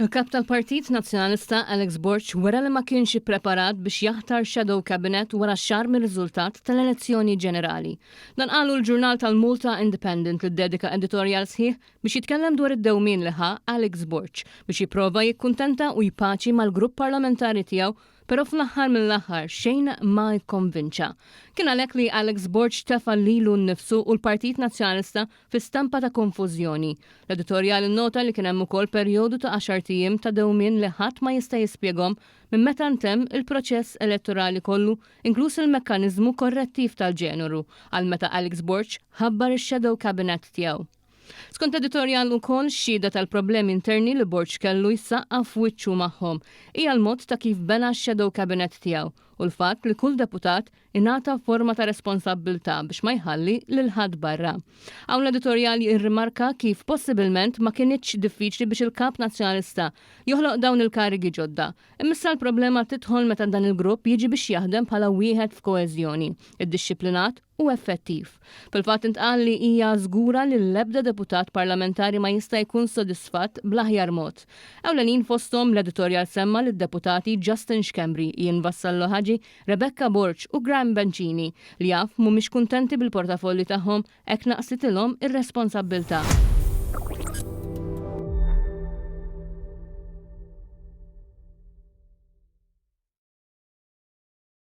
Il-Kap tal-Partit Nazzjonalista Alex Borg wera li ma kienx ippreparat biex jaħtar shadow cabinet wara xahar mir-riżultat tal-elezzjoni ġenerali. Dan qalu l-ġurnal tal-Malta Independent li ddedika editorjal sħiħ biex jitkellem dwar id-dewmien li ħa Alex Borg biex jipprova jikkuntenta u jpaċi mal-grupp parlamentari tiegħu però fl-aħħar mill-aħħar xejn ma kkonvinċa. Kien għalhekk li Alex Borg tefa' lilu nnifsu u l-Partit Nazzjonalista fi stampa ta' konfużjoni. L-editorjal innota li kien hemm ukoll perjodu ta' għaxart ijiem ta' dewmien li ħadd ma jista' jispjegahom minn meta ntemm il-proċess elettorali kollu inkluż il-mekkaniżmu korrettiv tal-ġeneru għal meta Alex Borg ħabbar ix-shadow cabinet tiegħu. Skont l-editorjal ukoll xhieda tal-problemi interni li Borg kellu jsaqqaf wiċċu magħhom hija l-mod ta' kif bena x-shadow cabinet tiegħu u l-fatt li kull deputat ingħata forma ta' responsabbiltà biex ma jħalli lil ħadd barra. Hawn l-editorjal jirrimarka kif possibilment ma kinitx diffiċli biex il-Kap Nazzjonalista joħloq dawn il-karigi ġodda. Imma issa l-problema tidħol meta dan il-grupp jiġi biex jaħdem bħala wieħed f'koeżjoni, iddixxiplinat u effettiv. Fil-fatt intqal li hija żgura li l-ebda deputat parlamentari ma jista' jkun sodisfatt bl-aħjar mod. Ewlenin fosthom l-editorjal semma lid-deputati Justin Schembri, Ian Vassallo Hadji, Rebecca Borg u Graham Bencini li jaf mhumiex kuntenti bil-portafolli tagħhom hekk naqsitilhom ir-responsabbiltà.